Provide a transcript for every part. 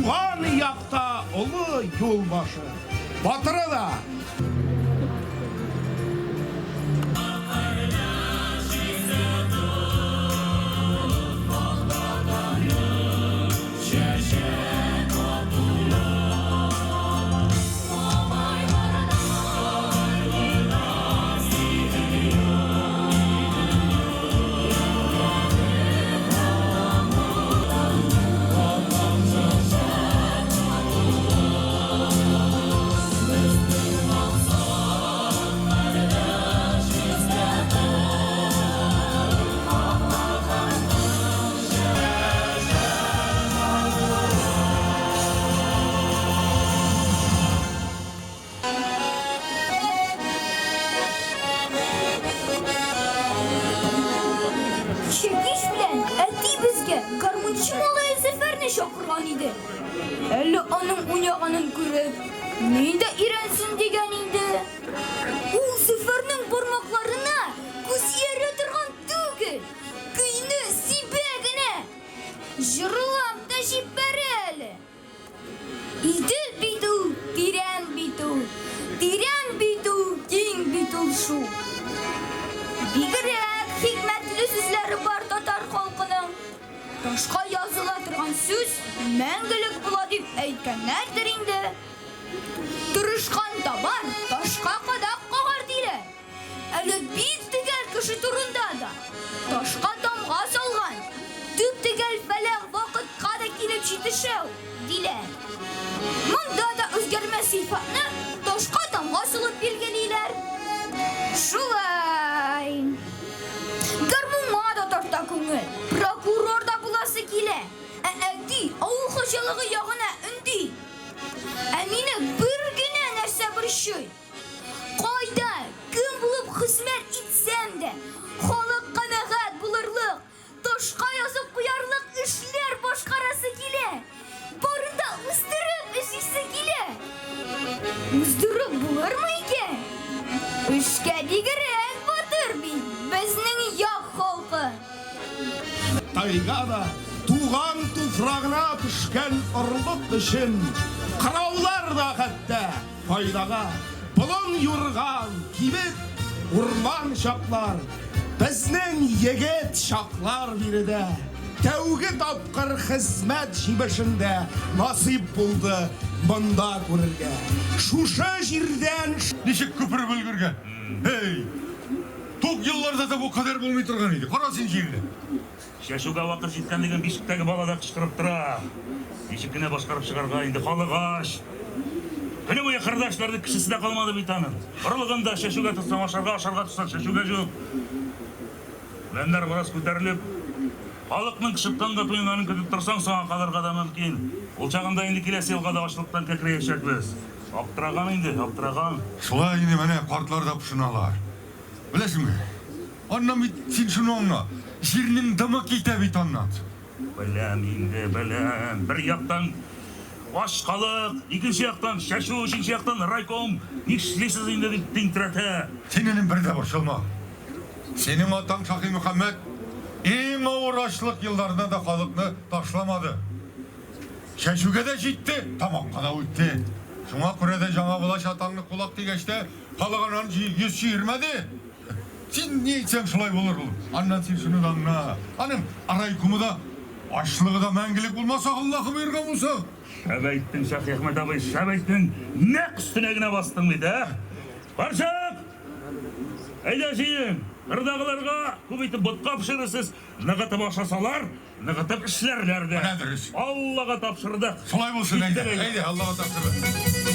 Туган якта олы юл башы. Батыры да. Чәкиш белән әти безгә гармунчы малае Зөфәрне чакырган иде. Әллә аның уйнаганын күреп, мин дә өйрәнсен дигән инде. Ул Зөфәрнең бармакларына күз иярә торган түгел, көйне сибә генә. Җырлап та җибәрә әле. Идел бит ул, тирән бит ул, Тирән бит ул, киң бит ул шул. Бигрәк хикмәтле сүзләре бар татар халкының. Ташка языла торган сүз мәңгелек була дип әйткәннәрдер инде. Тырышкан табар, ташка кадак кагар диләр. Әле бик төгәл кеше турында да ташка тамга салган, төп-төгәл фәлән вакытка да килеп җитешә ул, диләр. Монда да үзгәрмәс сыйфатны ташка тамга салып билгелиләр. Шулай. Гармунга да тарта күңел, прокурор да буласы килә. Ә әти авыл хуҗалыгы ягына өнди. Ә мине бер генә нәрсә борчый. Кайда, кем булып хезмәт итсәм дә, халык канәгать булырлык, ташка язып куярлык эшләр башкарасы килә. Барын да үстереп эшлисе килә. Үстереп булырмы икән? Эшкә бигрәк батыр бит безнең як халкы. Тайгада туган туфрагына төшкән орлык өчен кыраулар да хәтта Файдага болын юрган, кибет, урман чаклар, Безнең егет чаклар биредә. Тәүге тапкыр хезмәт җимешен дә Насыйп булды монда күрергә. Шушы җирдән. Ничек күпереп өлгергән! Һей! Тук елларда да бу кадәр булмый торган иде. Кара син җирне! Чәчүгә вакыт җиткәнлеген бишектәге бала да кычкырып тора. Ничек кенә башкарып чыгарга инде, халык ач. Көне буе кырда эшләрлек кешесе дә калмады бит аның. Орлыгын да чәчүгә тотсаң ашарга, ашарга тотсаң чәчүгә җук. Үләннәр бераз күтәрелеп, халыкның кычытканга туенганын көтеп торсаң, соңа калырга да мөмкин. Ул чагында инде киләсе елга да ачлыктан кәкрәячәкбез. Аптыраган инде, аптыраган. Шулай инде, менә картлар да пошыналар. Беләсеңме, аннан бит син шуны аңла, җирнең дымы китә бит аннан соң. Беләм инде, беләм. Бер яктан ач халык, икенче яктан чәчү, өченче яктан райком нишлисез инде дип тинтерәтә. Син, энем, бер дә борчылма. Синең атаң Шаһимөхәммәт иң авыр ачлык елларында да халыкны ташламады. Чәчүгә дә җитте, тамакка да үтте. Шуңа күрә дә җаңа влач атаңны кулак дигәч тә, Халык аннан йөз чөермәде. Син ни әйтсәң, шулай булыр ул. Аннан син шуны да аңла. Аның райкомы да, ачлыгы да мәңгелек булмас, Аллаһы боерган булса. Шәп әйттең, Шаһиәхмәт абый, шәп әйттең. Нәкъ өстенә генә бастың бит, ә? Карчык! Әйдә, җыен! Кырдагыларга күп итеп ботка пешерерсез, ныгытып ашасалар, Ныгытып эшләрләр дә. Менә дөрес. Аллага тапшырдык. Шулай булсын, әйдә, әйдә, Аллага тапшырдык.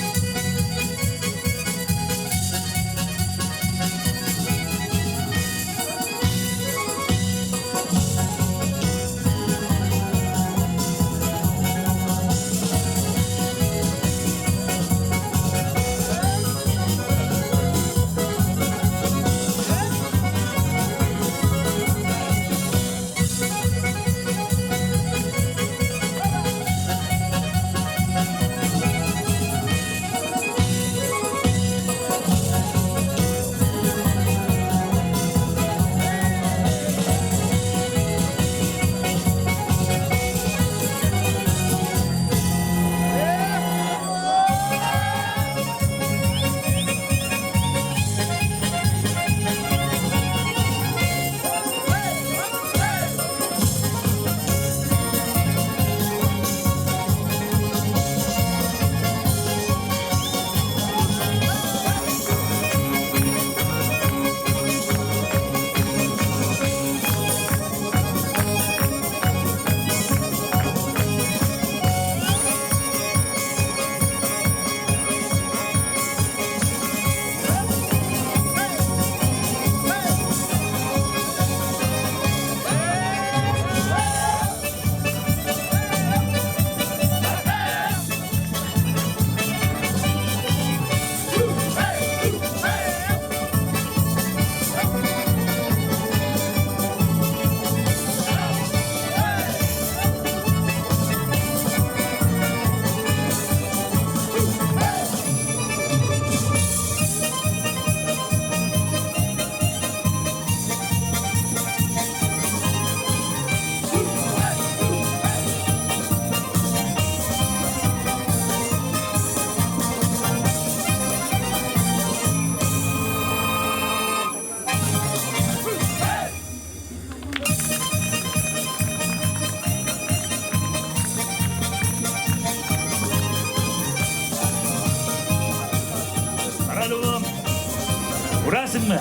Күрәсеңме?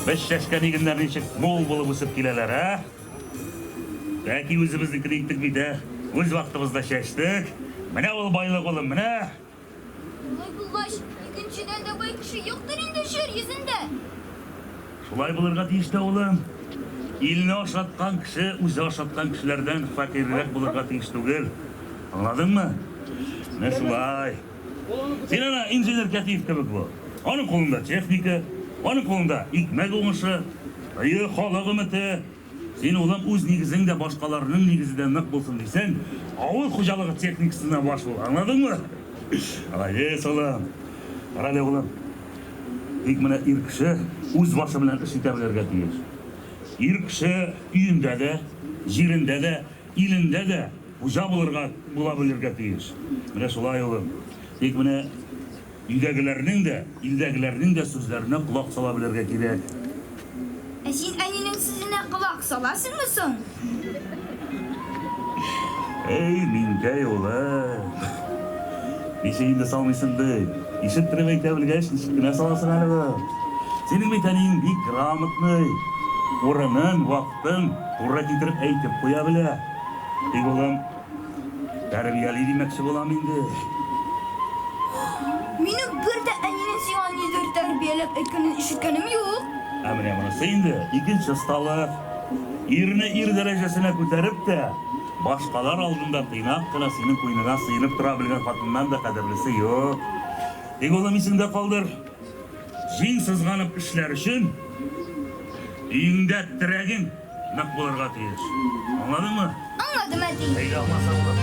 Без чәчкән игеннәр ничек мул булып үсеп киләләр, ә? Тәки үзебезнекен иттек бит, ә? Үз вакытыбызда чәчтек. Менә ул байлык, улым, менә! Болай булгач, игенчедән дә бай кеше юктыр инде җир йөзендә. Шулай булырга тиеш тә, улым. Илне ашаткан кеше үзе ашаткан кешеләрдән фәкыйрьрәк булырга тиеш түгел. Аңладыңмы? Менә шулай. Син әнә инженер Кәтиев кебек бул. Аның кулында техника, аның кулында икмәк уңышы, әйе, халык өмете. Син, улым, үз нигезең дә башкаларның нигезе дә нык булсын дисәң, авыл хуҗалыгы техникасына баш бул, аңладыңмы? Молодец, улым. Карале, улым. Тик менә ир кеше үз башы белән эш итә белергә тиеш. Ир кеше өендә дә, җирендә дә, илендә дә хуҗа булырга була белергә тиеш. Менә шулай, улым. Тик менә өйдәгеләрнең дә, илдәгеләрнең дә сүзләренә колак сала белергә кирәк. Ә син әнинең сүзенә колак саласыңмы соң? Эй, Минкәй улым. Ничек инде салмыйсың ди? Ишеттереп әйтә белгәч, ничек кенә саласың әле бу? Синең бит әниең бик грамотный. Урынын, вакытын туры китереп әйтеп куя белә. Тик, улым, Тәрбияли димәкче булам инде. Минем бер дә әнинең сиңа нидер тәрбияләп әйткәнен ишеткәнем юк. Ә менә монысы инде икенче осталык. Ирне ир дәрәҗәсенә күтәреп тә, башкалар алдында тыйнак кына синең куеныңа сыенып тора белгән хатыннан да кадерлесе юк. Тик улым исеңдә калдыр, җиң сызганып эшләр өчен өеңдә терәгең Нык булырга тиеш. Аңладыңмы? Аңладым, әти. Әйдә, алмаса булыр.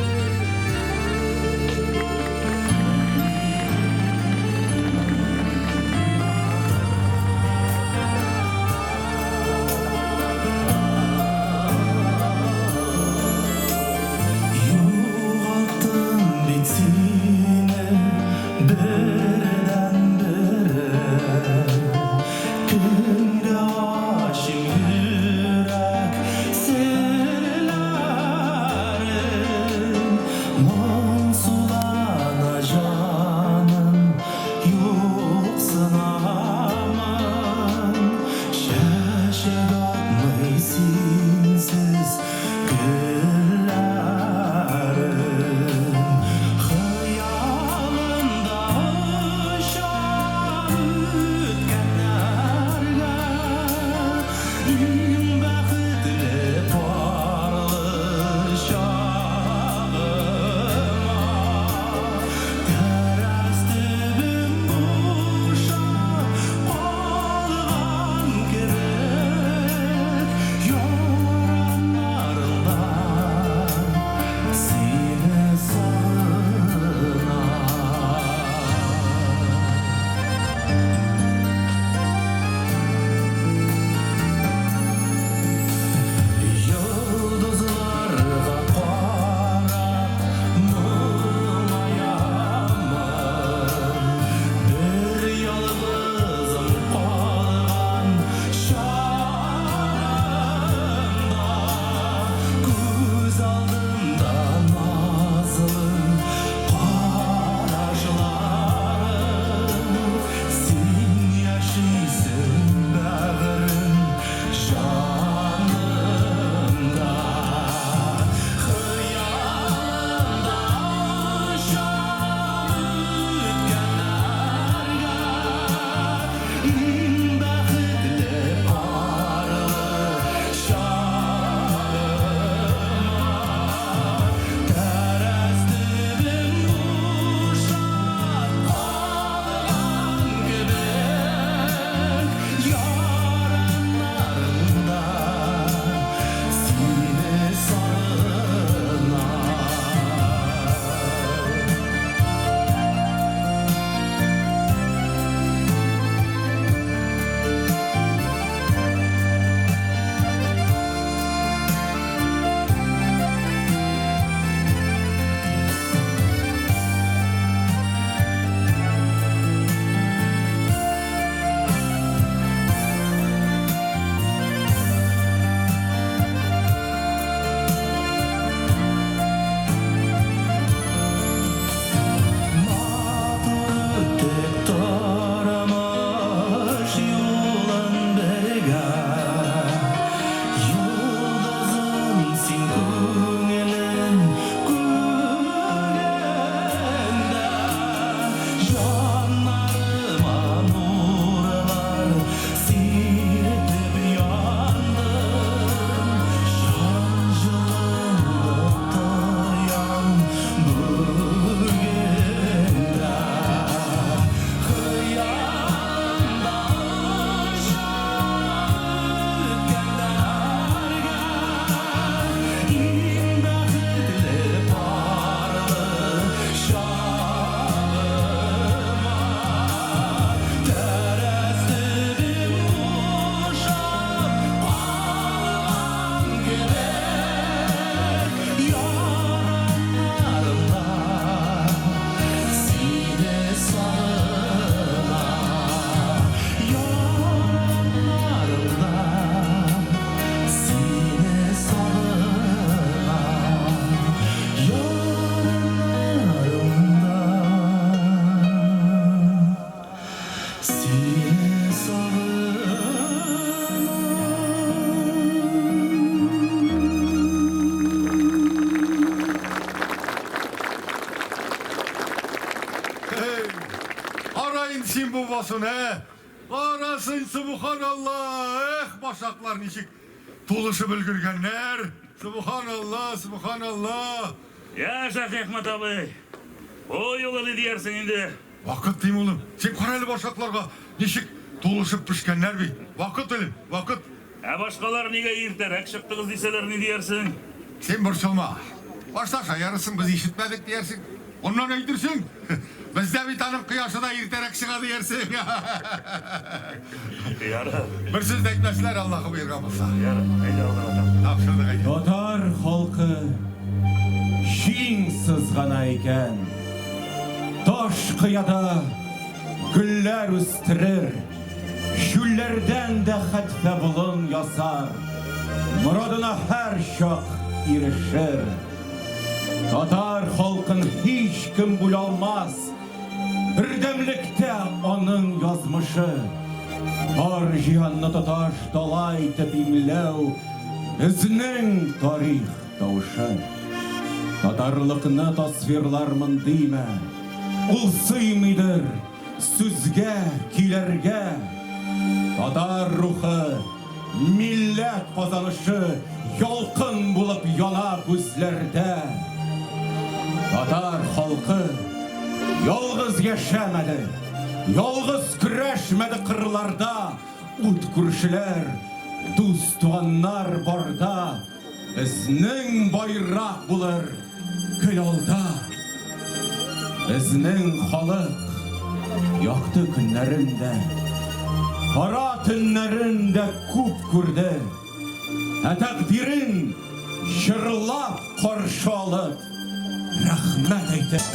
Югалттым бит сине бердәнберем. Кемгә ачыйм йөрәк серләрен? Кара инде син бу басуны, ә? Кара син, субханалла! Эх, башаклар ничек тулышып өлгергәннәр! Субханалла, субханалла! Я, Шаһиәхмәт абый, бу юлы ни диярсең инде? Вакыт дим, улым. Син кара әле башакларга, ничек тулышып пешкәннәр бит. Вакыт әле, вакыт. Ә башкалар нигә иртәрәк чыктыгыз дисәләр, ни диярсең? Син борчылма. Башта шаярырсың, без ишетмәдек диярсең. Аннан әйтерсең, бездә бит аның кояшы да иртәрәк чыга диярсең. Ярар. Бер сүз дә әйтмәсләр, Аллаһы боерган булса. Ярар, әйдә алдан атам. Тапшырдык әйдә. Татар халкы җиң сызгана икән. Таш кыяда гөлләр үстерер, Чүлләрдән дә хәтфә болын ясар, Морадына һәрчак ирешер. Татар халкын һичкем бүлә алмас, Бердәмлектә аның язмышы. Бар җиһанны тоташ дала итеп иңләү, Безнең тарих тавышы. Татарлыкны тасвирлармын димә, Ул сыймыйдыр сүзгә, көйләргә. Татар рухы, милләт казанышы Ялкын булып яна күзләрдә. Татар халкы ялгыз яшәмәде, Ялгыз көрәшмәде кырларда, Ут күршеләр, дус-туганнар барда, Безнең байрак булыр гел алда. Безнең халык якты көннәрен дә, кара төннәрен дә күп күрде. Ә тәкъдирен җырлап каршы алып, рәхмәт әйтеп.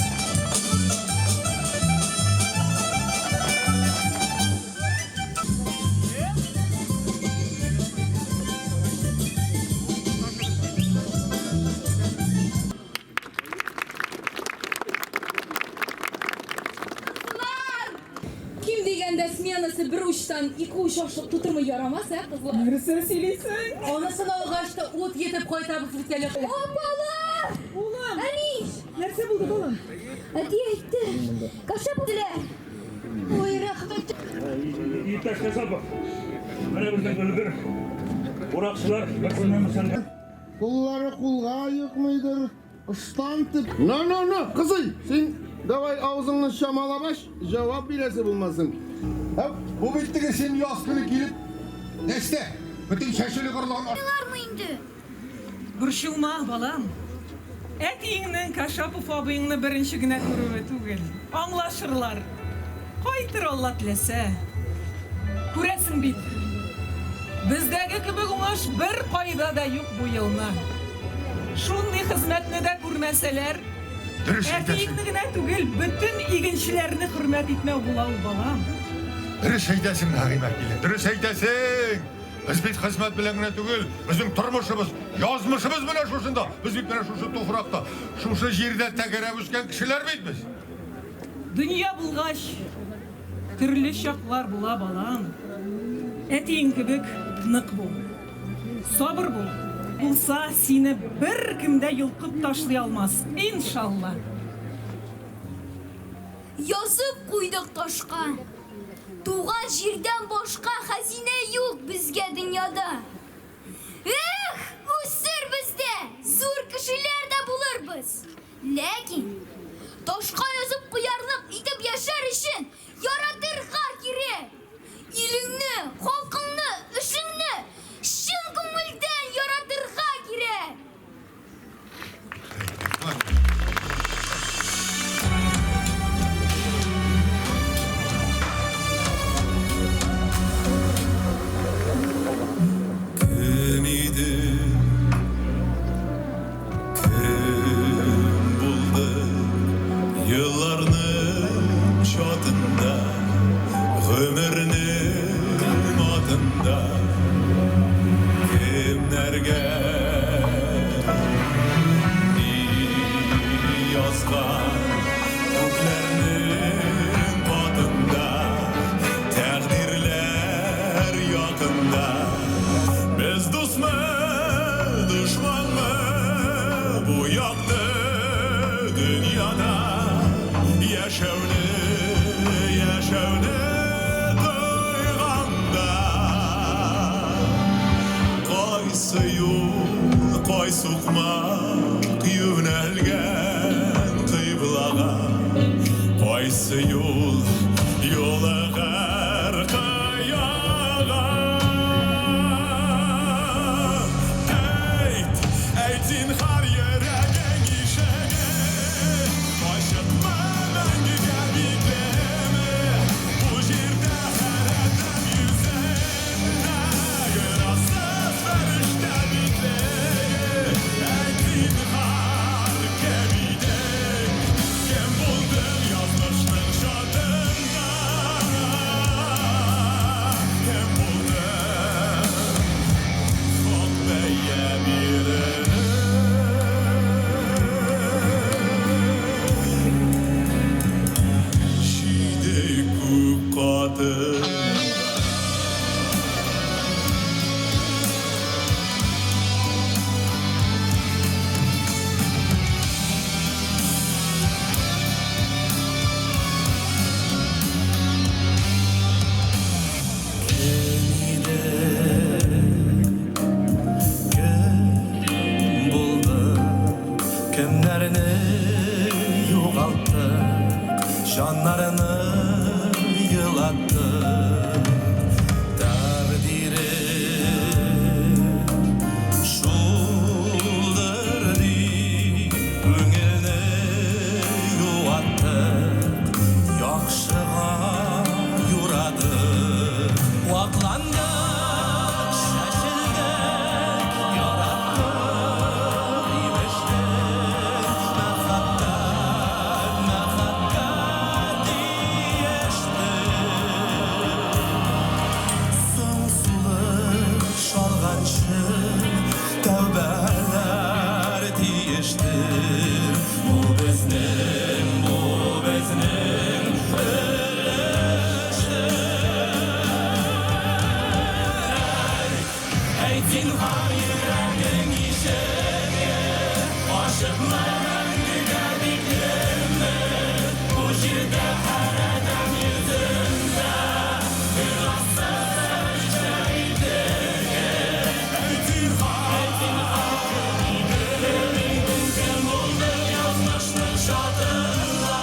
Ким дигәндә сменасы бер учтан ике уч ашлык тутырмый ярамас, ә, кызлар? Нәрсә сөйлисең? Анысын алгач та ут етеп кайтабыз бит әле. Апалар! Улым! Әни! Нәрсә булды, балам? Әти әйтте. Кашап телә. Ой, рәхмәт. Иптәш Кашапов, менә безнең өлгер уракчылар берсеннән берсен Куллары кулга йокмыйдыр, ыштан тип. На, на, на, кызый, син давай авызыңны чамалап ач, җавап бирәсе булмасын. Һәм бу бит теге син яз көне килеп, нәрсә, бөтен чәчүлек орлыгын Алармы инде? Борчылма, балам. Әтиеңнең Кашапов абыеңны беренче генә күрүе түгел. Аңлашырлар. Кайтыр Алла теләсә. Күрәсең бит. Бездәге кебек уңыш бер кайда да юк бу елны. Шундый хезмәтне дә күрмәсәләр, Дөрес әйтәсең. әтиеңне генә түгел, бөтен игенчеләрне хөрмәт итмәү була ул, балам. Дөрес әйтәсең, Нәгыймә килен, дөрес әйтәсең. Без бит хезмәт белән генә түгел, безнең тормышыбыз, язмышыбыз менә шушында. Без бит менә шушы туфракта, шушы җирдә тәгәрәп үскән кешеләр бит без. Дөнья булгач, төрле чаклар була, балам. Әтиең кебек нык бул. Сабыр бул. Булса, сине беркем дә йолкып ташлый алмас, иншалла. Язып куйдык ташка. Туган җирдән башка хәзинә юк безгә дөньяда. Эх, үсербез дә, зур кешеләр дә булырбыз. Ләкин ташка язып куярлык итеп яшәр өчен яратырга кирәк. Илеңне, халкыңны, эшеңне чын күңелдән яратырга кирәк. Кем иде, кем булды елларның чатында, гомернең атында, кемнәргә ни язган күкләрнең катында, тәкъдирләр якында. Без дусмы, дошманмы бу якты дөньяда яшәүне яшәү. Кай сукмак юнәлгән кыйблага? Кайсы юл юлыгыр кыяга? Әйт, әйт зинһар йөрәгең ишеге Ачыкмы мәңгегә биклеме? Бу җирдә һәр адәм йөзендә Гөнаһсыз фәрештә битлеге. Әйт зинһар, кем идең, кем булдың язмышның чатында? Кем булдың, хак бәя бирер? Җиде күк катында. Кем идек, кем булдык, кемнәрне югалттык, җаннарны елаттык. Тәкъдире шулдыр дип, күңелне юаттык, яхшыга юрадык. Вакландык, чәчелдек, яраттык, имештек, мәхәббәт, мәхәббәт диештек. Соң сулыш алганчы тәүбәләр тиештер. Бу безнең, бу безнең өлештер. Әйт, зинһар, йөрәгең ишеге ачыкмы, мәңгегә биклеме? Бу җирдә һәр адәм йөзендә гөнаһсыз фәрештә битлеге. Әйт, зинһар, кем идең, кем булдың язмышның чатында?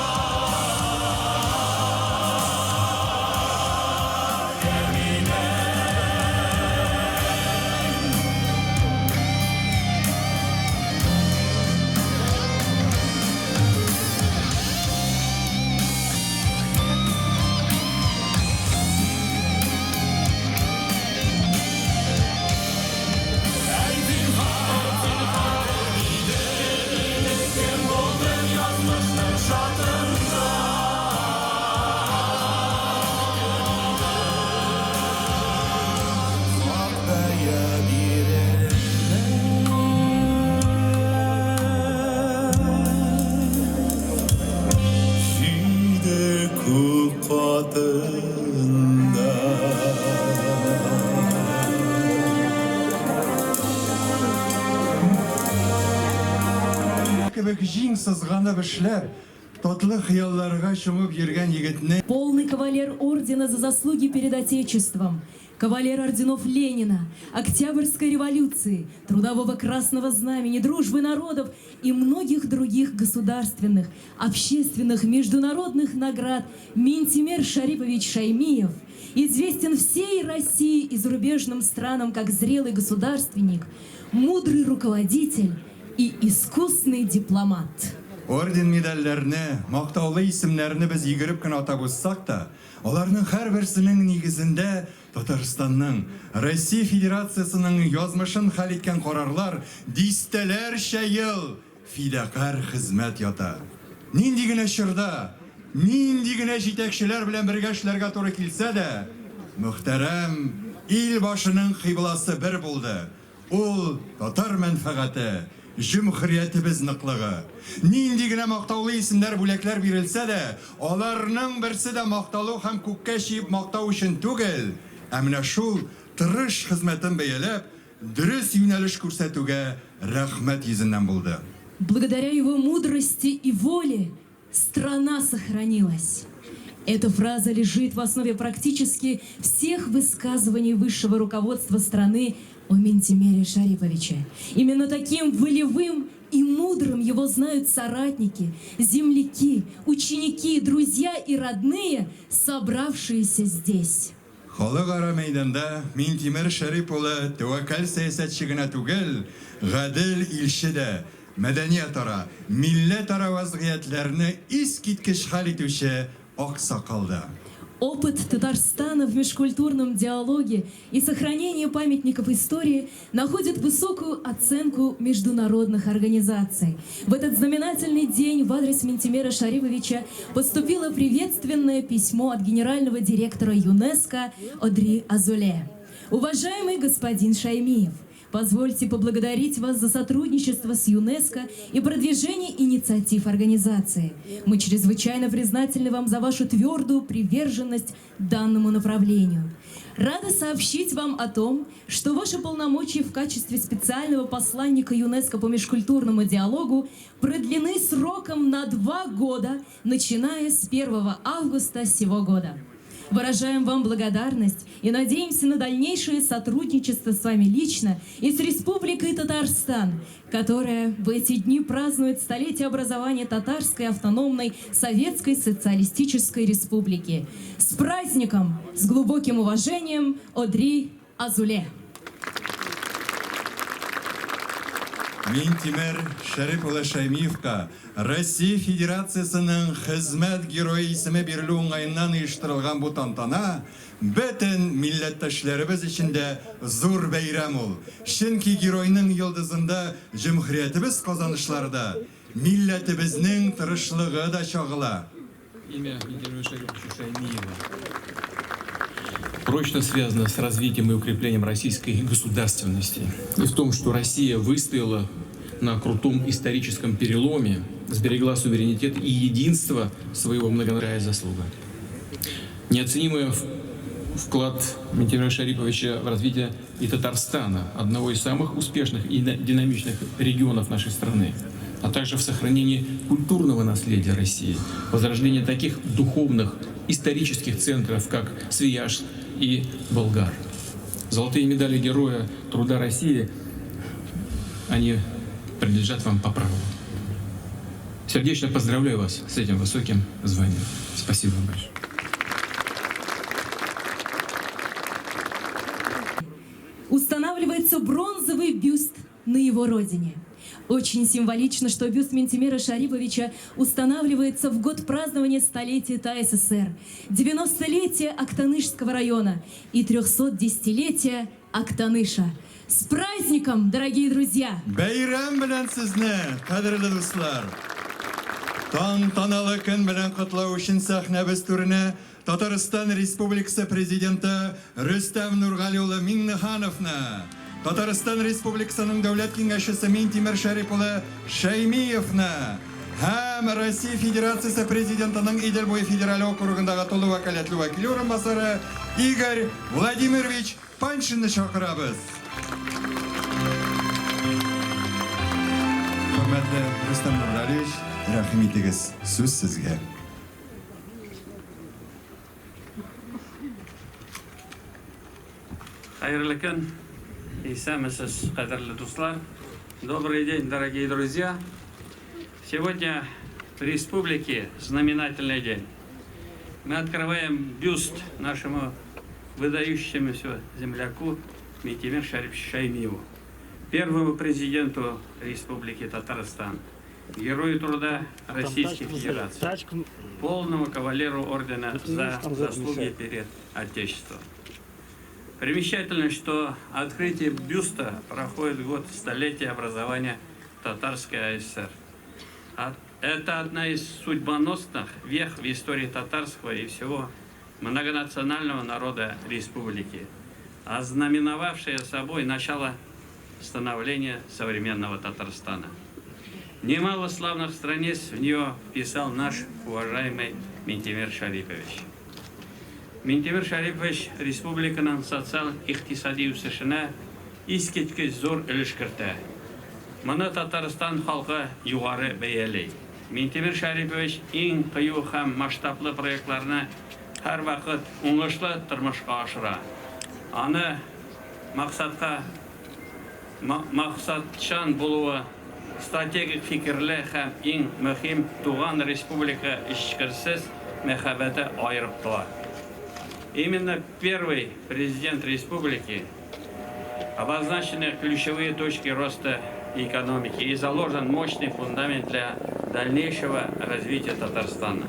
Кем идең? Әйт, зинһар, кем булдың язмышның чатында? Хак бәя бирер. Җиде күк катында. Кебек җиң сызганып эшләп, татлы хыялларга чумып йөргән егетне Полный кавалер ордена «За заслуги перед Отечеством», кавалер орденов Ленина, Октябрьской революции, Трудового Красного Знамени, Дружбы народов и многих других государственных, общественных, международных наград Минтимер Шарипович Шаймиев известен всей России и зарубежным странам как зрелый государственник, мудрый руководитель и искусный дипломат. Орден-медальләрне, мактаулы исемнәрне без йөгереп кенә атап узсак та, аларның һәрберсенең нигезендә Татарстанның, Россия Федерациясенең язмышын хәл иткән карарлар, дистәләрчә ел фидакарь хезмәт ята. Нинди генә чорда, нинди генә җитәкчеләр белән бергә эшләргә туры килсә дә, мөхтәрәм ил башының кыйбласы бер булды, Ул, татар мәнфәгате, җөмһүриятебез ныклыгы. Нинди генә мактаулы исемнәр, бүләкләр бирелсә дә, аларның берсе дә макталу һәм күккә чөеп мактау өчен түгел, ә менә шул тырыш хезмәтен бәяләп, дөрес юнәлеш күрсәтүгә рәхмәт йөзеннән булды. Благодаря его мудрости и воле страна сохранилась. Эта фраза лежит в основе практически всех высказываний высшего руководства страны. о Минтимере Шариповиче. Именно таким волевым и мудрым его знают соратники, земляки, ученики, друзья и родные, собравшиеся здесь. Халыкара мәйданда Минтимер Шәрип улы тәвәккәл сәясәтче генә түгел, гадел илче дә, мәдәниятара, милләтара вәзгыятьләрне искиткеч хәл итүче аксакал да. Опыт Татарстана в межкультурном диалоге и сохранении памятников истории находит высокую оценку международных организаций. В этот знаменательный день в адрес Минтимера Шариповича поступило приветственное письмо от генерального директора ЮНЕСКО Одри Азуле. Уважаемый господин Шаймиев, позвольте поблагодарить вас за сотрудничество с ЮНЕСКО и продвижение инициатив организации. Мы чрезвычайно признательны вам за вашу твердую приверженность данному направлению. Рада сообщить вам о том, что ваши полномочия в качестве специального посланника ЮНЕСКО по межкультурному диалогу продлены сроком на 2 года, начиная с 1 августа сего года. Выражаем вам благодарность и надеемся на дальнейшее сотрудничество с вами лично и с Республикой Татарстан, которая в эти дни празднует столетие образования Татарской автономной Советской Социалистической Республики. С праздником! С глубоким уважением, Одри Азуле. Минтимер Шәрип улы Шәймиевка Россия Федерациясенең Хезмәт Герое исеме бирелү уңаеннан оештырылган бу тантана бөтен милләттәшләребез өчен дә зур бәйрәм ул. Чөнки геройның йолдызында җөмһүриятебез казанышлары да, милләтебезнең тырышлыгы да чагыла. Имя Минтимера Шариповича Шаймиева прочно связано с развитием и укреплением российской государственности. И в том, что Россия выстояла на крутом историческом переломе, сберегла суверенитет и единство своего многонравия заслуга. Неоценимый вклад Минтимера Шариповича в развитие и Татарстана, одного из самых успешных и динамичных регионов нашей страны, а также в сохранении культурного наследия России, возрождение таких духовных, исторических центров, как Свияжск и Болгар. Золотые медали Героя Труда России, они принадлежат вам по праву. Сердечно поздравляю вас с этим высоким званием. Спасибо вам большое. Устанавливается бронзовый бюст на его родине. Очень символично, что бюст Минтимера Шариповича устанавливается в год празднования столетия ТАССР, 90-летия Актанышского района и 310-летия Актаныша. С праздником, дорогие друзья! Бәйрәм белән сезне, кадерле дуслар! Тантаналы көн белән котлау өчен сәхнәбез түренә Татарстан Республикасы Президенты Рөстәм Нургали улы Миңнехановны, Татарстан Республикасының Дәүләт Киңәшчесе Минтимер Шәрип улы Шәймиевны һәм Россия Федерациясе Президентының Идел буе федераль округындагы тулы вәкаләтле вәкиле урынбасары Игорь Владимирович Паншинны чакырабыз. Хөрмәтле Рөстәм Нургалиевич, рәхим итегез, сүз сезгә. Хәерле көн! Исәнмесез, кадерле дуслар! Добрый день, дорогие друзья! Сегодня в республике знаменательный день. Мы открываем бюст нашему выдающемуся земляку Минтимер Шариповичу Шаймиеву, первому президенту Республики Татарстан, герою труда Российской Федерации, полному кавалеру ордена за заслуги перед Отечеством. Примечательно, что открытие бюста проходит год столетия образования Татарской АССР. Это одна из судьбоносных вех в истории татарского и всего многонационального народа республики, ознаменовавшая собой начало становления современного Татарстана. Немало славных страниц в нее вписал наш уважаемый Минтимер Шарипович. Минтимер Шарипович республиканың социаль-икътисади үсешенә искиткеч зур өлеш кертә. Моны Татарстан халкы югары бәяли. Минтимер Шарипович иң кыю һәм масштаблы проектларны һәрвакыт уңышлы тормышка ашыра. Аны максатка Максатчан булуы, стратегик фикерле һәм иң мөһим туган республика эчкерсез мәхәббәте аерып тора. Именно первый президент республики обозначены ключевые точки роста экономики и заложен мощный фундамент для дальнейшего развития Татарстана.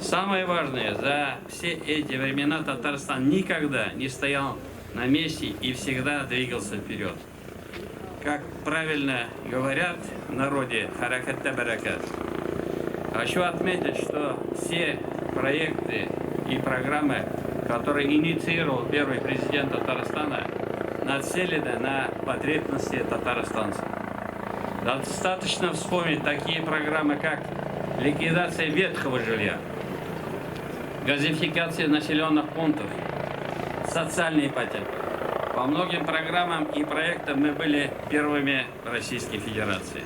Самое важное, за все эти времена Татарстан никогда не стоял на месте и всегда двигался вперед. Как правильно говорят в народе, хәрәкәттә бәрәкәт. Хочу отметить, что все проекты и программы, которые инициировал первый президент Татарстана, нацелены на потребности татарстанцев. Достаточно вспомнить такие программы, как ликвидация ветхого жилья, газификация населенных пунктов, социальные ипотеки. По многим программам и проектам мы были первыми в Российской Федерации.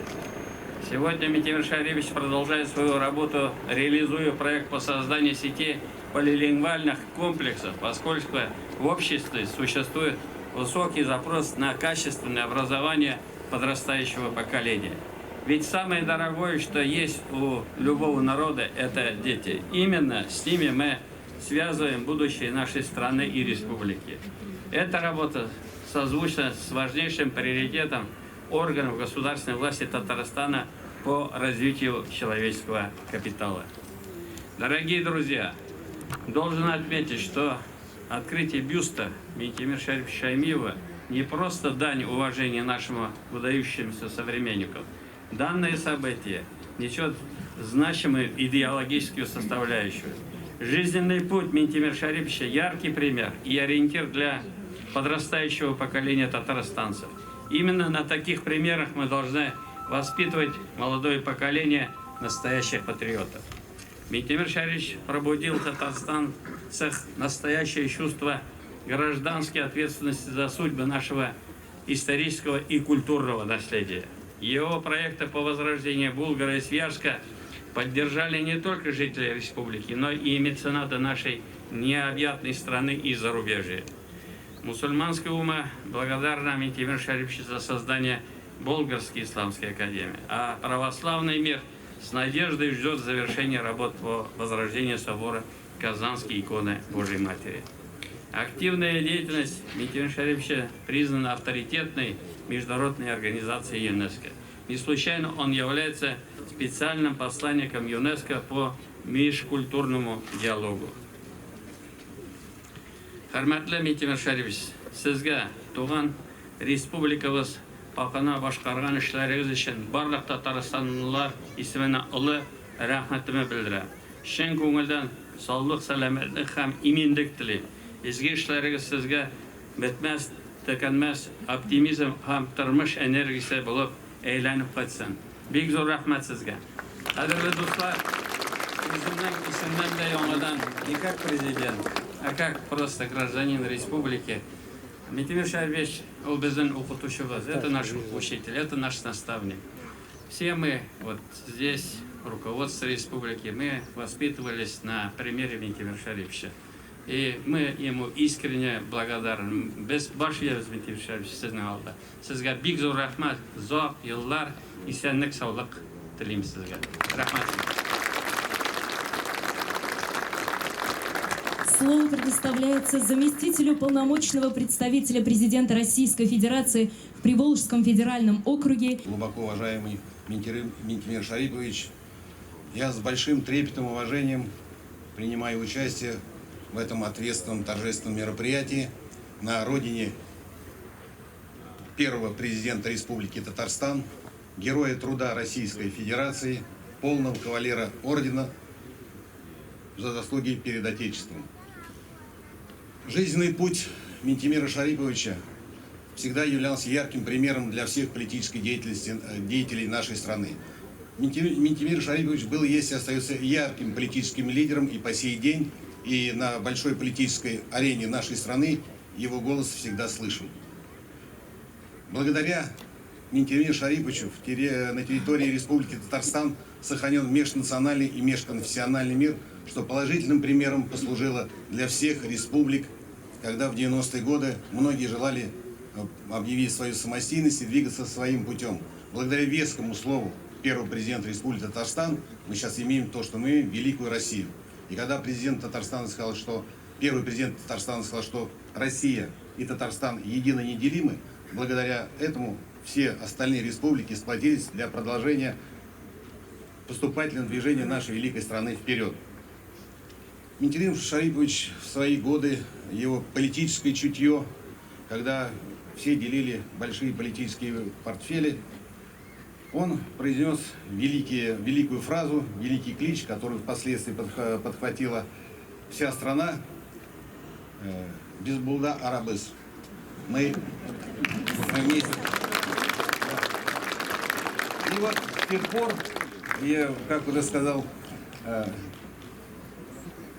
Сегодня Минтимер Шарипович продолжает свою работу, реализуя проект по созданию сети полилингвальных комплексов, поскольку в обществе существует высокий запрос на качественное образование подрастающего поколения. Ведь самое дорогое, что есть у любого народа, это дети. Именно с ними мы связываем будущее нашей страны и республики. Эта работа созвучна с важнейшим приоритетом органов государственной власти Татарстана по развитию человеческого капитала. Дорогие друзья, должен отметить, что открытие бюста Минтимера Шариповича Шаймиева не просто дань уважения нашему выдающемуся современнику. Данное событие несет значимую идеологическую составляющую. Жизненный путь Минтимера Шариповича – яркий пример и ориентир для подрастающего поколения татарстанцев. Именно на таких примерах мы должны воспитывать молодое поколение настоящих патриотов. Минтимер Шарипович пробудил в татарстанцах настоящее чувство гражданской ответственности за судьбы нашего исторического и культурного наследия. Его проекты по возрождению Булгара и Свияжска поддержали не только жители республики, но и меценаты нашей необъятной страны и зарубежья. Мусульманская умма благодарна Минтимеру Шариповичу за создание Болгарской исламской академии, а православный мир с надеждой ждет завершения работ по возрождению собора Казанской иконы Божьей Матери. Активная деятельность Минтимера Шариповича признана авторитетной международной организацией ЮНЕСКО. Не случайно он является специальным посланником ЮНЕСКО по межкультурному диалогу. Хөрмәтле Минтимер Шарипович, сезгә туган республикабыз хакына башкарган эшләрегез өчен барлык татарстанлылар исеменә олы рәхмәтемне белдерәм. Чын күңелдән саулык, сәламәтлек һәм иминлек телим. Изге эшләрегез сезгә бетмәс, төкәнмәс оптимизм һәм тормыш энергиясе булып әйләнеп кайтсын. Бик зур рәхмәт сезгә. Кадерле дуслар, үземнең исемнән дә яңадан не как президент, а как просто гражданин республики. Минтимер Шарипович, ул безнең укытучыбыз, это наш учитель, это наш наставник. Все мы вот здесь, руководство республики, мы воспитывались на примере Минтимера Шариповича. И мы ему искренне благодарны. Без баш иябез, Минтимер Шарипович, сезнең алда. Сезгә бик зур рәхмәт, озак еллар исәнлек, саулык телим сезгә. Рәхмәт. Слово предоставляется заместителю полномочного представителя президента Российской Федерации в Приволжском федеральном округе. Глубоко уважаемый Минтимер Шарипович, я с большим трепетом и уважением принимаю участие в этом ответственном торжественном мероприятии на родине первого президента Республики Татарстан, героя труда Российской Федерации, полного кавалера ордена за заслуги перед Отечеством. Жизненный путь Минтимера Шариповича всегда являлся ярким примером для всех политических деятелей нашей страны. Минтимер Шарипович был, есть и остается ярким политическим лидером и по сей день, и на большой политической арене нашей страны его голос всегда слышен. Благодаря Минтимеру Шариповичу на территории Республики Татарстан сохранен межнациональный и межконфессиональный мир, что положительным примером послужило для всех республик, когда в 90-е годы многие желали объявить свою самостийность и двигаться своим путем. Благодаря вескому слову первого президента Республики Татарстан мы сейчас имеем то, что мы имеем, великую Россию. И когда президент Татарстана сказал, что первый президент Татарстана сказал, что Россия и Татарстан едины неделимы, благодаря этому все остальные республики сплотились для продолжения поступательного движения нашей великой страны вперед. Минтимер Шарипович в свои годы, его политическое чутье, когда все делили большие политические портфели, он произнес великую фразу, великий клич, который впоследствии подхватила вся страна: «Без булда арабыз». Мы вместе. И вот с тех пор, я, как уже сказал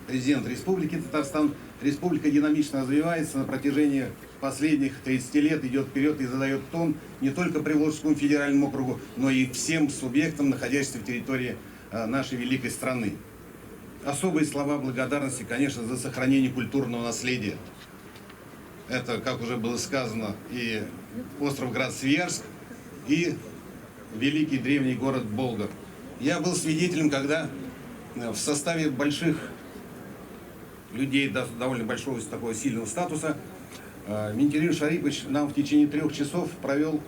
президент Республики Татарстан, республика динамично развивается на протяжении последних 30 лет, идет вперед и задает тон не только Приволжскому федеральному округу, но и всем субъектам, находящимся в территории нашей великой страны. Особые слова благодарности, конечно, за сохранение культурного наследия. Это, как уже было сказано, и остров Град-Свияжск, и великий древний город Болгар. Я был свидетелем, когда в составе больших людей, довольно большого такого сильного статуса, Минтимер Шарипович нам в течение 3 часов провел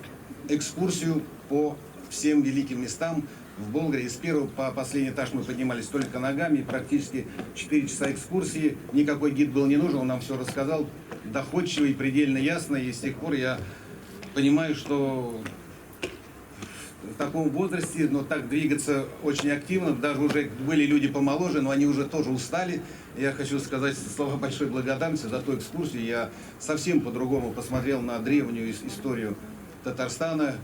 экскурсию по всем великим местам в Болгаре. С первого по последний этаж мы поднимались только ногами, практически 4 часа экскурсии. Никакой гид был не нужен, он нам все рассказал доходчиво и предельно ясно. И с тех пор я понимаю, что в таком возрасте, но так двигаться очень активно, даже уже были люди помоложе, но они уже тоже устали. Я хочу сказать слова большой благодарности за ту экскурсию. Я совсем по-другому посмотрел на древнюю историю Татарстана,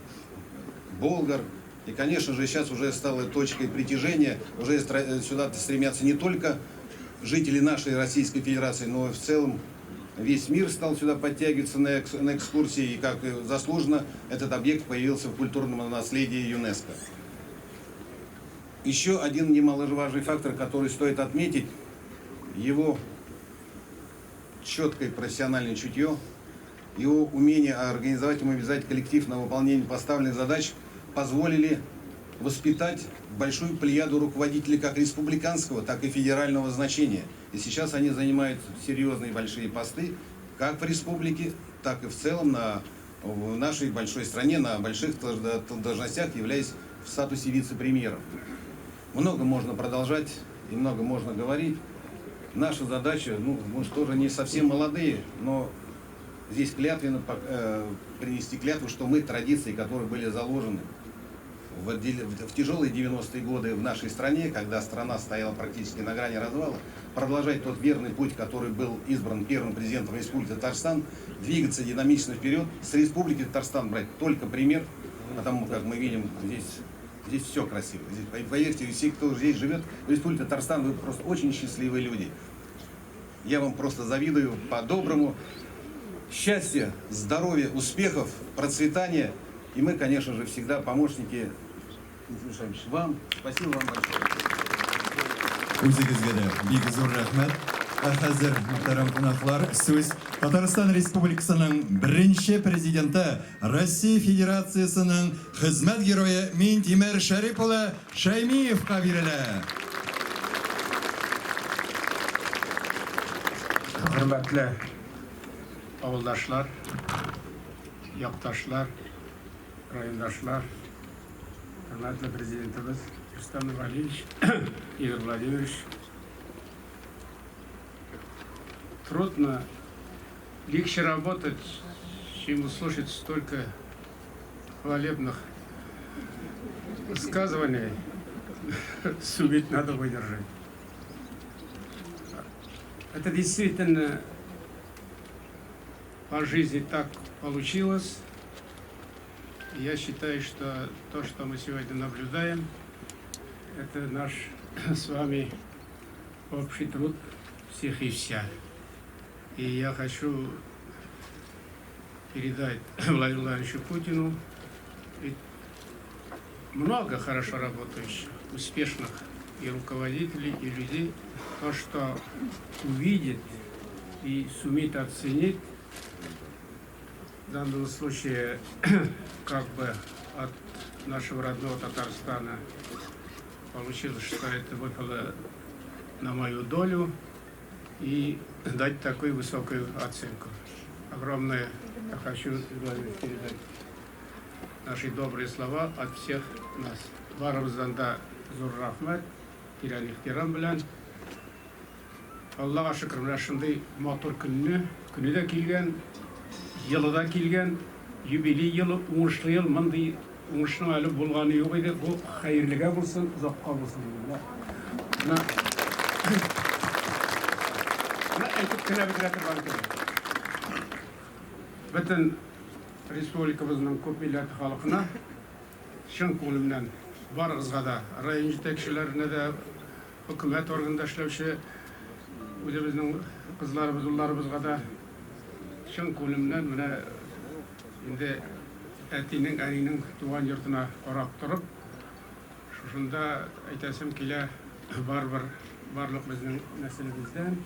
Болгар. И, конечно же, сейчас уже стало точкой притяжения. Уже сюда стремятся не только жители нашей Российской Федерации, но и в целом весь мир стал сюда подтягиваться на экскурсии. И, как заслуженно, этот объект появился в культурном наследии ЮНЕСКО. Еще один немаловажный фактор, который стоит отметить, его четкое профессиональное чутье, его умение организовать и мобилизовать коллектив на выполнение поставленных задач позволили воспитать большую плеяду руководителей как республиканского, так и федерального значения. И сейчас они занимают серьезные большие посты как в республике, так и в целом в нашей большой стране, на больших должностях, являясь в статусе вице-премьеров. Много можно продолжать и много можно говорить. Наша задача, ну, мы же тоже не совсем молодые, но здесь клятвенно принести клятву, что мы традиции, которые были заложены в тяжелые 90-е годы в нашей стране, когда страна стояла практически на грани развала, продолжать тот верный путь, который был избран первым президентом Республики Татарстан, двигаться динамично вперед, с Республики Татарстан брать только пример, потому как мы видим, здесь все красиво. Здесь, поверьте, все, кто здесь живет, в Республике Татарстан, вы просто очень счастливые люди. Я вам просто завидую по-доброму. Счастья, здоровья, успехов, процветания. И мы, конечно же, всегда помощники вам. Спасибо вам большое. Үзегезгә дә бик зур рәхмәт. Ә хәзер, мөхтәрәм кунаклар, сүз Татарстан Республикасының беренче президенты, Россия Федерациясының хезмәт герое Минтимер Шәрип улы Шәймиевка бирелә. Хөрмәтле авылдашлар, якташлар, райондашлар, хөрмәтле президентыбыз Рөстәм Нургалиевич, Игорь Владимирович. Трудно, легче работать, чем услышать столько хвалебных высказываний. Суметь надо выдержать. Это действительно по жизни так получилось. Я считаю, что то, что мы сегодня наблюдаем, это наш с вами общий труд всех и вся. И я хочу передать Владимиру Владимировичу Путину, ведь много хорошо работающих, успешных и руководителей, и людей, то, что увидит и сумеет оценить данном случае как бы от нашего родного Татарстана получилось, что это выпало на мою долю и дать такую высокую оценку. Огромное я хочу передать наши добрые слова от всех нас. Барыбыздан да зур рәхмәт, тирән ихтирам белән. Аллага шөкер, менә шундый матур көнне, көне дә килгән, елы да килгән, юбилей елы, уңышлы ел, мондый уңышның әле булганы юк иде. Бу хәерлегә булсын, озакка булсын. Менә менә әйтеп кенә бетерә торган түгел. Бөтен республикабызның күп милләтле халкына чын күңелемнән барыгызга да, район җитәкчеләренә дә, хөкүмәт органында эшләүче үзебезнең кызларыбыз, улларыбызга да чын күңелемнән менә инде әтинең, әнинең туган йортына карап торып, шушында әйтәсем килә, барыбер барлык безнең нәселебездән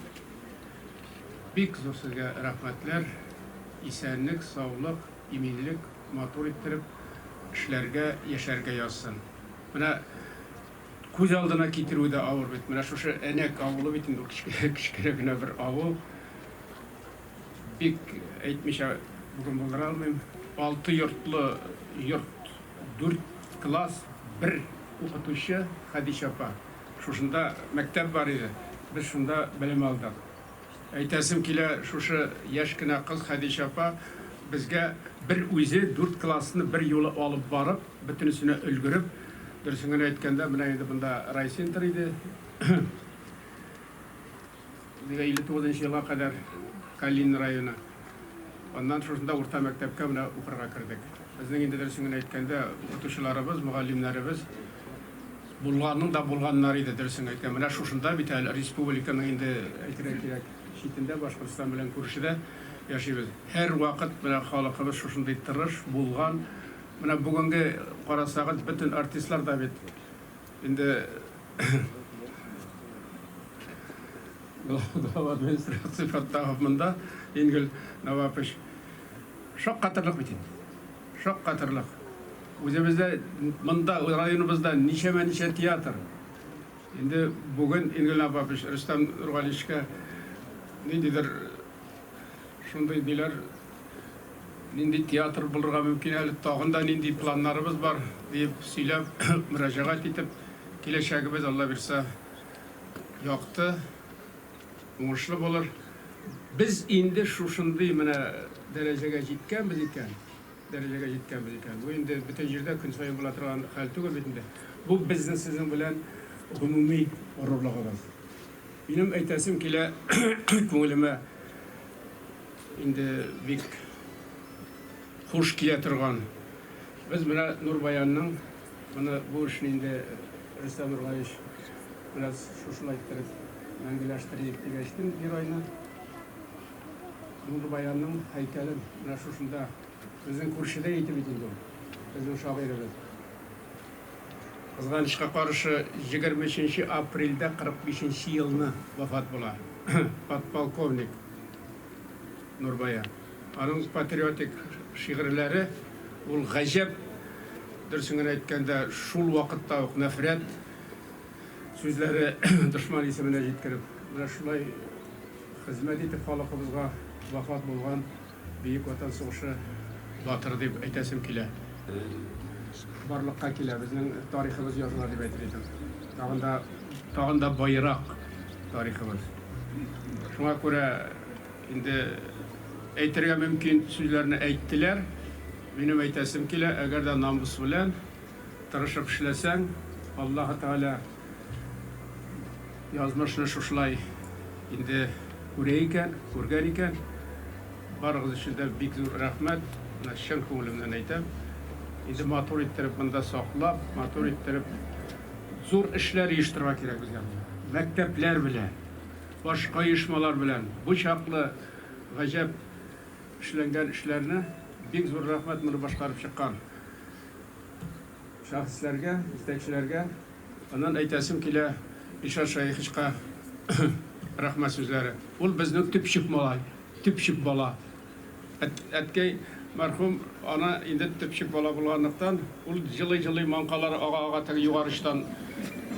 бик зур сезгә рәхмәтләр, исәнлек, саулык, иминлек, матур иттереп эшләргә, яшәргә язсын. Менә күз алдына китерүе дә авыр бит. Менә шушы Әнәк авылы бит инде ул кечкенә генә бер авыл. Бик әйтмичә бүген булдыра алмыйм. Алты йортлы йорт, дүрт класс, бер укытучы Хәдичә апа. Шушында мәктәп бар иде. Без шунда белем алдык. Әйтәсем килә, шушы яшь кенә кыз Хәдичә апа безгә бер үзе дүрт классны бер юлы алып барып, бөтенесенә өлгереп, дөресен генә әйткәндә, менә инде монда райцентр иде. 59 нчы елга кадәр Калинин районы. Аннан шушында урта мәктәпкә менә укырга кердек. Безнең инде дөресен генә әйткәндә, укытучыларыбыз, мөгаллимнәребез булганның да булганнары иде, дөресен әйткән. Менә шушында бит әле республиканың инде әйтергә кирәк, читендә, Башкортстан белән күршедә яшибез. Һәрвакыт менә халыкыбыз шушындый тырыш, булган. Менә бүгенге карасагыз, бөтен артистлар да бит инде глава администрации Фаттахов монда, Ингел Навапович. Шаккатырлык бит инде. Шаккатырлык. Үзебездә монда районыбызда ничәмә-ничә театр. Инде бүген Ингел Навапович Рөстәм Нургалиевичка ниндидер шундый ниләр, нинди театр булырга мөмкин әле, тагын да нинди планнарыбыз бар, диеп сөйләп, мөрәҗәгать итеп, киләчәгебез, Алла бирса, якты, уңышлы булыр. Без инде шушындый менә дәрәҗәгә җиткәнбез икән, дәрәҗәгә җиткәнбез икән, бу инде бөтен җирдә көн саен була торган хәл түгел бит инде. Бу безнең сезнең белән гомуми горурлыгыбыз. Минем әйтәсем килә, күңелемә инде бик хуш килә торган. Без менә Нур Баянның моны бу эшне инде Рөстәм Нургалиевич бераз шушылай иттереп мәңгеләштерик дигәчтен геройны Нур Баянның һәйкәлен менә шушында безнең күршедә итеп бит инде ул, безнең шагыйребез. Кызганычка каршы, 23 апрельдә 45 нче елны вафат була подполковник Нурбаян. Аның патриотик шигырьләре ул гаҗәп, дөресен генә әйткәндә, шул вакытта ук нәфрәт сүзләре дошман исеменә җиткереп, менә шулай хезмәт итеп халыкыбызга вафат булган Бөек Ватан сугышы батыры дип әйтәсем килә. Барлыкка килә, безнең тарихыбыз языла дип әйтер идем. Тагын да, тагын да баерак тарихыбыз. Шуңа күрә инде әйтергә мөмкин сүзләрне әйттеләр. Минем әйтәсем килә, әгәр дә намус белән тырышып эшләсәң, Аллаһы Тәгалә язмышны шушылай инде күрә икән, күргән икән, барыгыз өчен дә бик зур рәхмәт. Менә чын күңелемнән әйтәм. Инде матур иттереп монда саклап, матур иттереп зур эшләр оештырырга кирәк безгә монда. Мәктәпләр белән, башка оешмалар белән бу чаклы гаҗәп эшләнгән эшләрне бик зур рәхмәт моны башкарып чыккан шәхесләргә, җитәкчеләргә. Аннан әйтәсем килә Илшат Шәеховичка рәхмәт сүзләре. Ул безнең төпчек малай, төпчек бала. Әткәй Мәрхүм аны инде төпчек бала булганлыктан, ул җылый-җылый маңкалары ага-ага теге югары очтан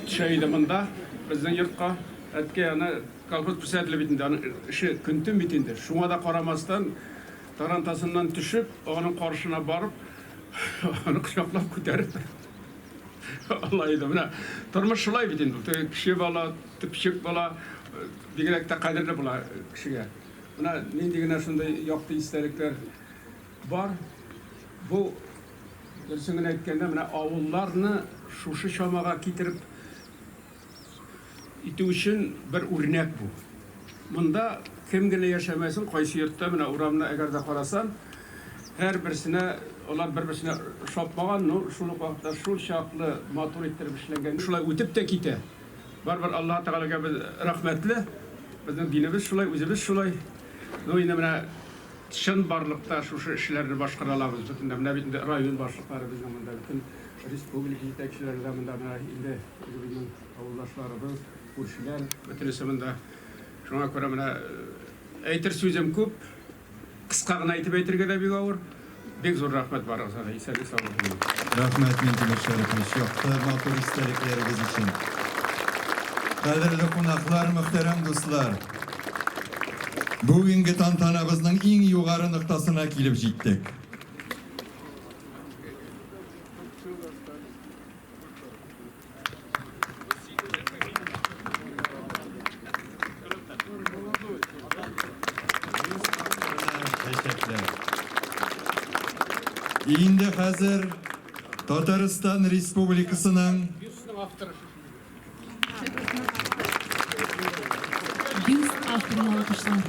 төшә иде монда, безнең йортка. Әткәй аны, колхоз председателе бит инде, аның эше көн-төн бит инде. Шуңа да карамастан, тарантасыннан төшеп, аның каршына барып, аны кочаклап күтәреп ала иде. Менә тормыш шулай бит инде. Теге кече бала, төпчек бала бигрәк тә кадерле була кешегә. Менә нинди генә шундый якты истәлекләр бар. Бу, дөресен генә әйткәндә, менә авылларны шушы чамага китереп итү өчен бер үрнәк бу. Монда кем генә яшәмәсен, кайсы йортта, менә урамны әгәр дә карасаң, һәрберсенә алар бер-берсенә ошапмаган, но шул ук вакытта шул чаклы матур иттереп эшләнгән. Шулай үтеп тә китә. Барыбер Аллаһы Тәгаләгә без рәхмәтле. Безнең динебез шулай, үзебез шулай. Ну, инде менә чынбарлыкта шушы эшләрне башкара алабыз. Бөтен дә менә бит инде район башлыклары безнең монда, бөтен республика җитәкчеләре дә монда, менә инде үзебезнең авылдашларыбыз, күршеләр, бөтенесе монда. Шуңа күрә менә әйтер сүзем күп. Кыска гына итеп әйтергә дә бик авыр. Бик зур рәхмәт барыгызга да, исәнлек саулык телим. Рәхмәт, Минтимер Шәрипович, якты, матур истәлекләрегез өчен. Кадерле кунаклар, мөхтәрәм дуслар! Бүгенге тантанабызның иң югары ноктасына килеп җиттек. Инде хәзер Татарстан Республикасының Бюст авторын алкышлар.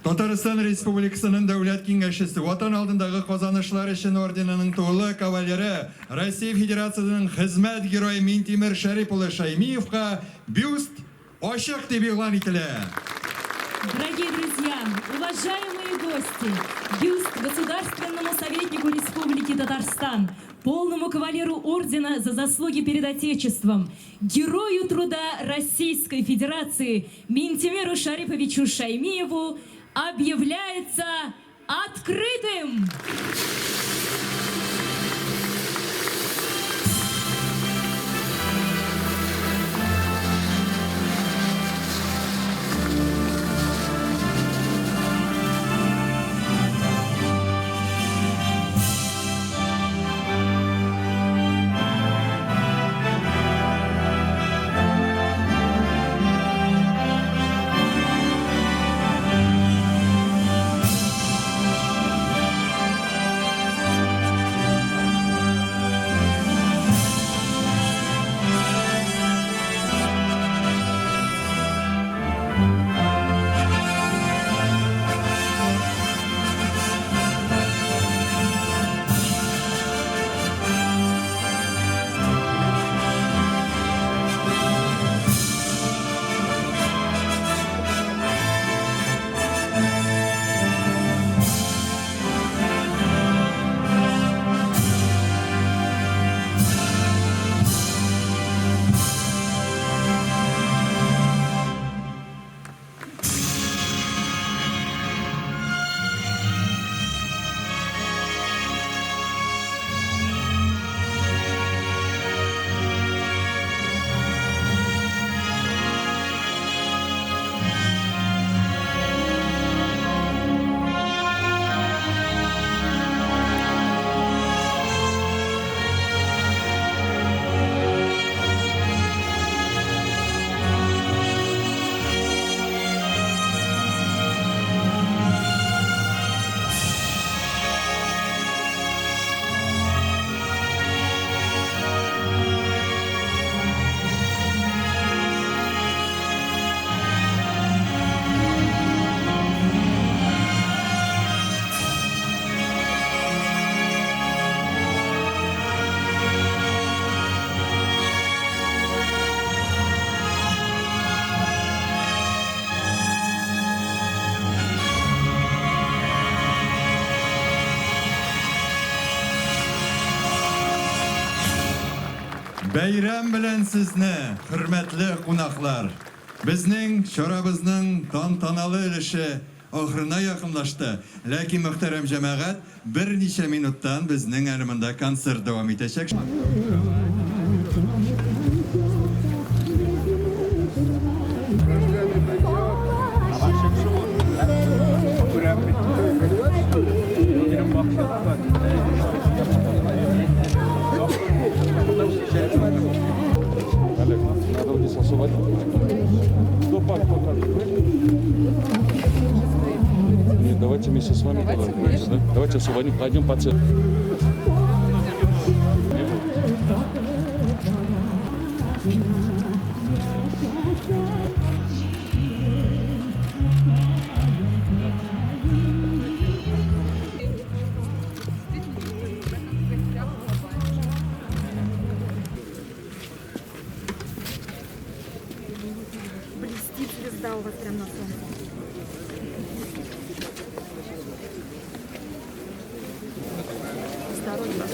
Татарстан Республикасының Дәүләт Киңәшчесе, Ватан алдындагы казанышлар өчен орденының тулы кавалеры, Россия Федерациясенең Хезмәт Герое Минтимер Шәрип улы Шәймиевка бюст ачык дип игълан ителә. Дорогие друзья, уважаемые гости, бюст государственному советнику Республики Татарстан, полному кавалеру ордена за заслуги перед Отечеством, герою труда Российской Федерации Минтимеру Шариповичу Шаймиеву объявляется открытым! Бәйрәм белән сезне, хөрмәтле кунаклар! Безнең чарабызның тантаналы өлеше. ахырына якынлашты. Ләкин, мөхтәрәм җәмәгать, берничә минуттан безнең әле монда концерт дәвам итәчәк. Нет, давайте вместе с вами. Давайте, да? Давайте освободим, пойдем по центру. Блестит звезда у вас прямо на солнце. Здоровья.